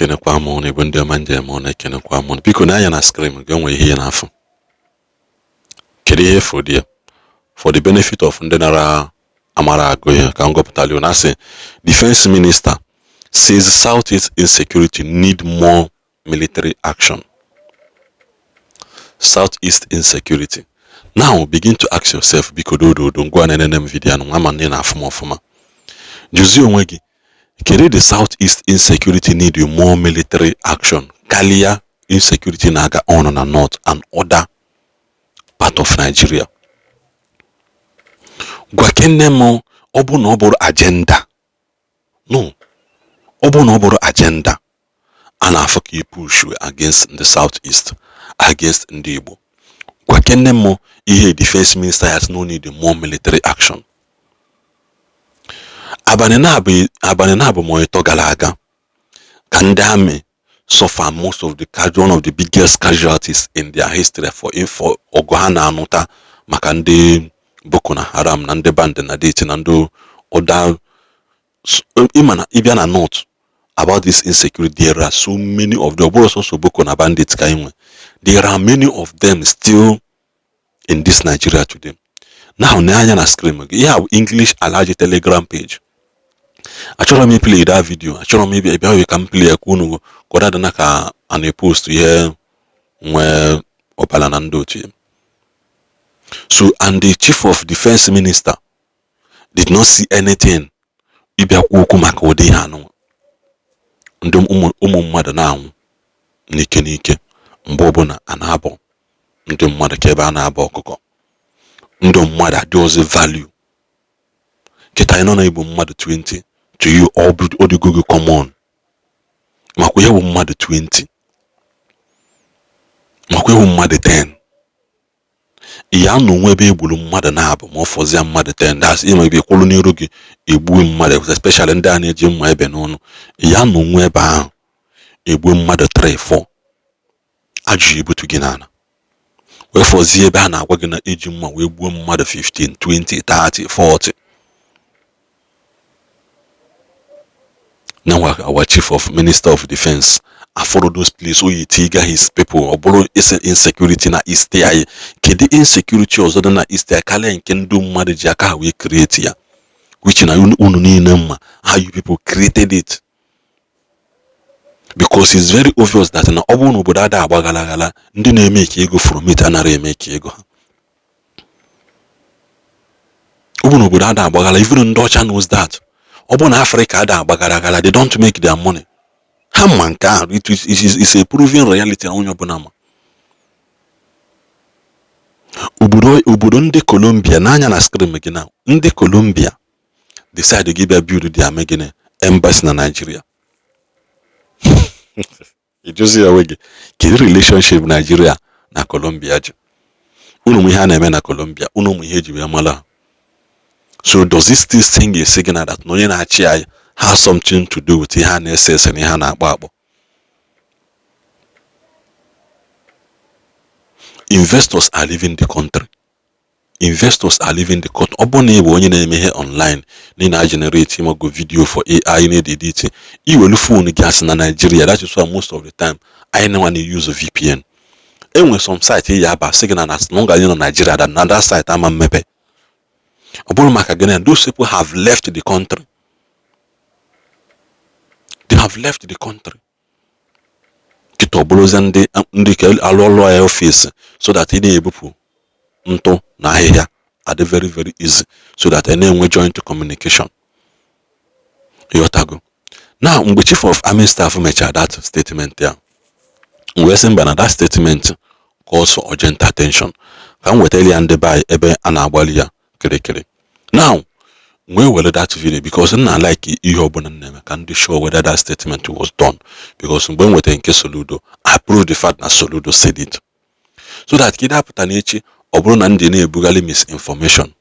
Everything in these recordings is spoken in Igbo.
Ekenekwa m ụnụ, Igbo ndị ọma, njem ụnụ, ekenekwa m ụnụ. Biko, n'anya na screen gị, onwe ihe na-afụ. Kedu ihe fụ dị ya? For the benefit of ndị nara amara agụ ihe, ka m gụpụtara unu. Asị, "Defense Minister says Southeast insecurity need more military action." Southeast insecurity. Now begin to ask yourself, biko, dododo, ngwa, na-enene m video anụ ama na ị na-afụ m ọfụma, jụzie onwe gị, kedu the Southeast insecurity need more military action karịa insecurity na-aga on na north and other part of Nigeria? Gwa kene m, ọ bụ na ọ bụrụ agenda, no, ọ bụ na ọ bụrụ agenda a na-afụ ka push against the Southeast, against ndị Igbo. Gwa kene m ihe defense minister has no need more military action. Abalị na-abụ ma ịtọ gara aga ka ndị army suffer most of the one of the biggest casualties in their history for ọgụ ha na-anụta maka ndị Boko na Haram na ndị band na det na ndị other. Ịma na ịbịa na north, about this insecurity, there are so many of them. Ọ bụrụ sọsọ Boko na bandits ka anyị nwe, there are many of them still in this Nigeria today. Now, n'anya na screen gị, ihe a bụ English Alhaji Telegram page. Achọrọ m iplay that video, achọrọ m ịbịa ịbịa ka m play ya ka unu ka ọ dadana ka a na-epost ihe nwee ọbara na ndị otu ya. So, and the chief of defense minister did not see anything ịbịakwu okwu maka ụdị ihe anụ ndị ụmụ mmadụ na-anwụ n'ike n'ike. Mgbe ọbụla a na-abọ ndị mmadụ ka ebe a na-abọ ọkụkọ, ndụ mmadụ adịghịzi value. Kịta anyị nọ na igbo, mmadụ 20 to you ọ dịgo gị common, makwa ihe bụ mmadụ 20, makwa ịhụ mmadụ 10 ya nọ nwe ebe egburu mmadụ na-abụ ma ọ fọzie mmadụ 10. That's ịma ebe kwụrụ n'iru gị egbuo mmadụ, especially ndị a na-eji mma ebe n'ọnụ ya nọ nwe ebe ahụ egbuo mmadụ 3 4, ajụ ebutu gị n'ala wee fọzie ebe a na-agwa gị na eji mma wee gbuo mmadụ 15, 20, 30, 40. Now our chief of minister of defense afọrọ those place oyi tiga his people. Ọ bụrụ insecurity na east anyị, kedu insecurity ọzọ dị na east anyị karịa nke ndị mmadụ ji aka ha wee create ya, which na unu niile mma how you people created it? Because it's very obvious that na ọ bụrụ na obodo ada agba ghala ghala, ndị na-eme ka ego from it anaghị eme ka ego ha. Ọ bụrụ na obodo ada agbaghala, even ndị ọcha knows that ọ bụrụ na Africa ada agbagara ghala, they don't make their money. Ha ma nke ahụ. It is a proven reality na onye ọbụla ma obodo ndị Colombia n'anya na screen gị na ndị Colombia decide gị bịa build their gịnị embassy na Nigeria. Ijuzi ya onwe gị, kedu relationship Nigeria na Colombia ji? Unu mụ ihe a na-eme na Colombia, unu mụ ihe eji wee mara ha. So does this still sing a signal that na onye na-achị anyị has something to do with ihe a na-ese ese na ihe a na-akpọ akpọ? Investors are leaving the country. Investors are leaving the country. Ọ bụrụ na ị bụ onye na-eme ihe online na ị na-generate imago video for AI na-edit, iwelu phone gị asị na Nigeria. That is why most of the time anyị na na-use VPN. Enwere some site ị ya aba sị gị na as long as ị nọ Nigeria, that na that site ama mmepe. Ọ bụrụ maka gịnị? Those people have left the country. They have left the country. Kịta ọ bụrụzie ndị ka alụ ọlụ ya office so that ị na-ebupụ ntụ na ahịhịa adị very very easy, so that ị na-enwe joint communication. Ịghọtago? Na mgbe chief of army staff mechara that statement ya, m wee sị mba, na that statement calls for urgent attention, ka m wetara ya ndị be anyị ebe a na-agbalị ya kịrịkịrị. Now wee were that video, because m na-like ihe ọbụla m na-eme ka ndị sure whether that statement was done, because mgbe m nwetara nke Soludo, I prove the fact na Soludo said it, so that ka ị dapụta n'echi, ọ bụrụ na ndị na-ebugharị misinformation,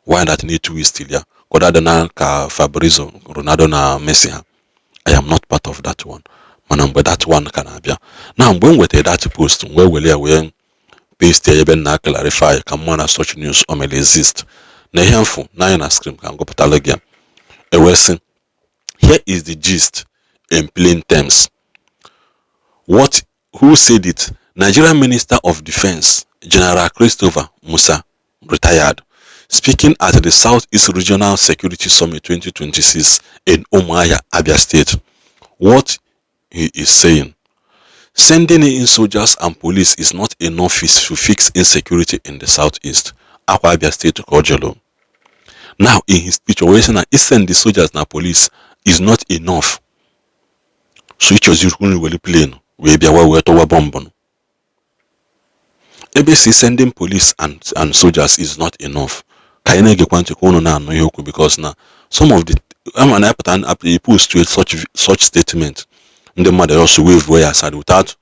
why that need twist ya ka ọ dị na ka Fabrizio Ronaldo na Messi ha. I am not part of that one. Mana mgbe that one ka na-abịa na mgbe m nwetara that post, m wee were ya wee paste ya ebe m na clarify ka mma na such news o mere exist na ihe mfu n'anya na screen ka m gụpụtara gị ya. Ewee sị, "Here is the gist in plain terms." What, who said it? Nigerian Minister of Defense, General Christopher Musa, retired, speaking at the Southeast Regional Security Summit 2026 in Umuahia, Abia State. What he is saying: sending in soldiers and police is not enough to fix insecurity in the Southeast. Akwa Abia State ka ọ jụrụ. Now, in his speech, o wee sị na send the soldiers na police is not enough. So ịchọziri unu were plane wee bịawa wee tọwa bọmbụ ebe si sending police and soldiers is not enough. Ka anyị na-egekwa ntị ka unu na-anụ ihe okwu, because na some of the ama na-apụta post to such statement, ndị mmadụ just wave ya aside without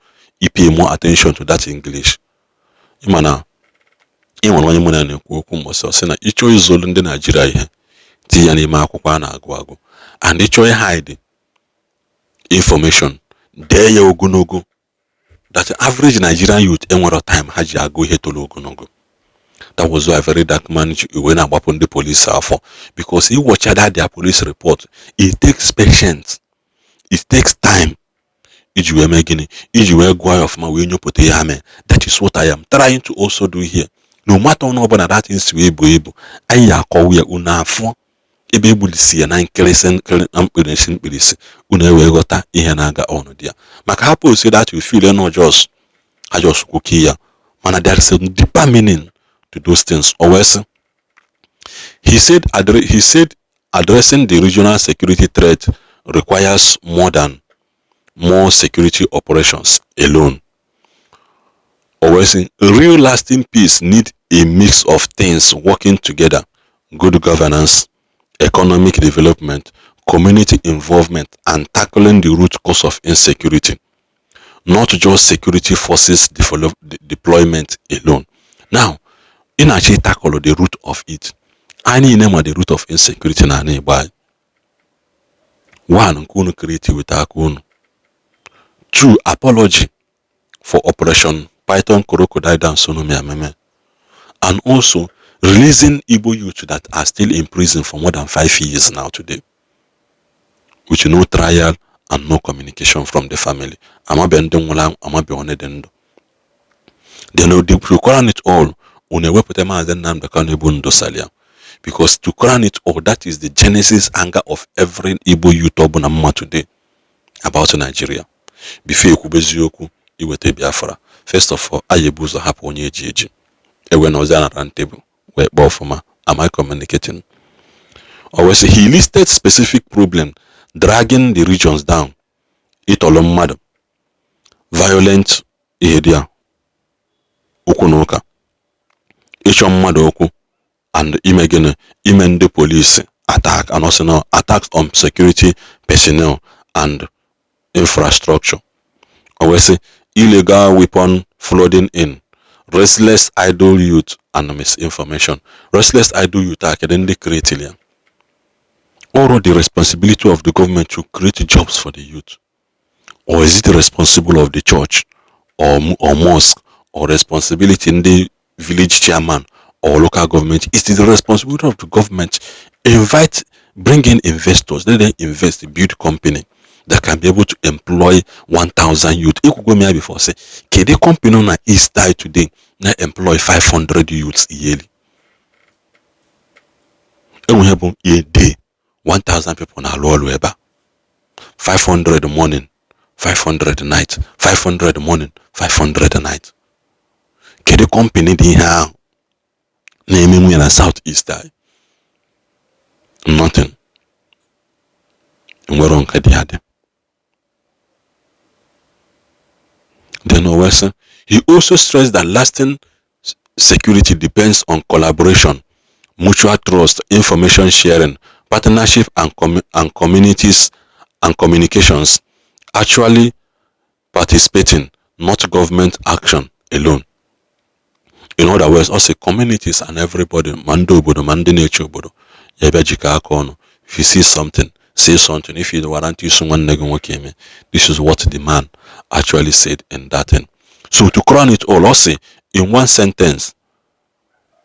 pay more attention to that English. Ịma na ị nwere onye mụ na ya na-ekwu okwu mbọsị, ọ sị na ịchọọ izolu ndị Naijiria ihe, tinye ya n'ime akwụkwọ a na-agụ agụ, and ịchọọ hide information, dee ya ogologo, that average Nigerian youth enwero time ha ji agụ ihe toro ogologo. That was why Very Dark Man ji wee na-agbapụ ndị police afọ, because iwatcha that their police report, it takes patience, it takes time iji wee mee gịnị, iji wee gụọ ya ọfụma, wee nyopụta ihe ha mee. That is what I am trying to also do here. No matter ọnụ ọbụla that thing wee buo ibu, anyị akọwa ya unu afọ ebe egbulisi ya na nkịrịsị na mkpirisi mkpirisi, unu ewee ghọta ihe na-aga on dị ya. Maka ha post that, you feel no, just ha just kwuki ya, mana there is a deeper meaning to those things. O wee sị, he said addressing the regional security threat requires more than more security operations alone. O wee sị, real lasting peace need a mix of things working together: good governance, economic development, community involvement, and tackling the root cause of insecurity, not just security forces deployment alone. Now, ị na-achọ tackle the root of it. Anyị niile ma the root of insecurity na ala Igbo anyị. One, nke unu create with aka unu. Two, apology for Operation Python Crocodile Dance unu meme, and also releasing Igbo youth that are still in prison for more than 5 years now today, with no trial and no communication from the family. Amabe ndị nwụrụ, amabe onye dị ndụ. Then to crown it all, unu ewepụta Maazị Nnamdi Kanu ebu ndụ salia, because to crown it all, that is the genesis anger of every Igbo youth ọbụla mma today about Nigeria. Before ekwube eziokwu iweta Biafra, first of all, anyị ebu ụzọ hapụ onye eji eji ewe na ọzọ na round table wee kpọọ ọfụma. Am I communicating? O wee sị, he listed specific problem dragging the regions down: ịtọrọ mmadụ, violent ihe dị ya, okwu na ụka, ịchọ mmadụ okwu, and ime gịnị, ime ndị polisi attack, and also now attacks on security personnel and infrastructure. O wee sị, illegal weapon flooding in, restless idle youth and misinformation. Restless idle youth a, kedu ndị create ya? Or the responsibility of the government to create jobs for the youth, or is it responsible of the church or mosque, or responsibility ndị village chairman or local government? It is the responsibility of the government. Invite, bring in investors, let them invest, build company that can be able to employ 1000 youth. Ekwugo m ya before, say, kedu company na East die today na employ 500 youths yearly? Enweghị bụ a day 1000 people na-alụ ọrụ ebe a, 500 morning, 500 night, 500 morning, 500 night. Kedu company dị ihe ahụ na-eme nwunye na South East anyị? Nothing. Nwere nke dị adị. Then o wee sị, he also stressed that lasting security depends on collaboration, mutual trust, information sharing, partnership and communities and communications actually participating, not government action alone. In other words, ọ sị communities and everybody, ma ndị obodo ma ndị na-eche obodo ya, bịa jikọ aka ọnụ. If you see something, say something. If you warrant iso nwanne gị nwoke eme. This is what the man actually said in that thing. So to crown it all, ọ sị, in one sentence,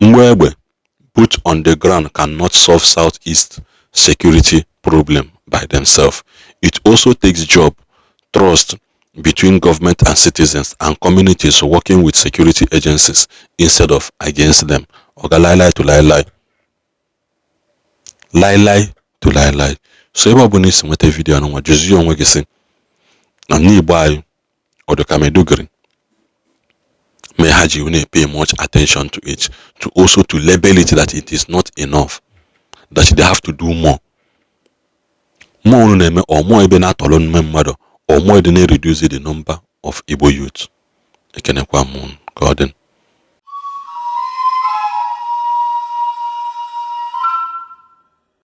mgbe egbe boot on the ground cannot solve Southeast security problem by themselves. It also takes job, trust, Between government and citizens and communities working with security agencies instead of against them. Oga, lie lie to lie lie, lie lie to lie lie. So ebe ọ bụla isi nweta video anụnwa, jụzie onwe gị sị na n'Igbo anyị, ọ dị ka Maiduguri may ha ji na pay much attention to it, to also to label it that it is not enough, that they have to do more. More unu na-eme or more ebe na-atọrọ nme mmadụ or more dị na-reduce the number of Igbo youth. Ekenekwa m unu ka ọ dị.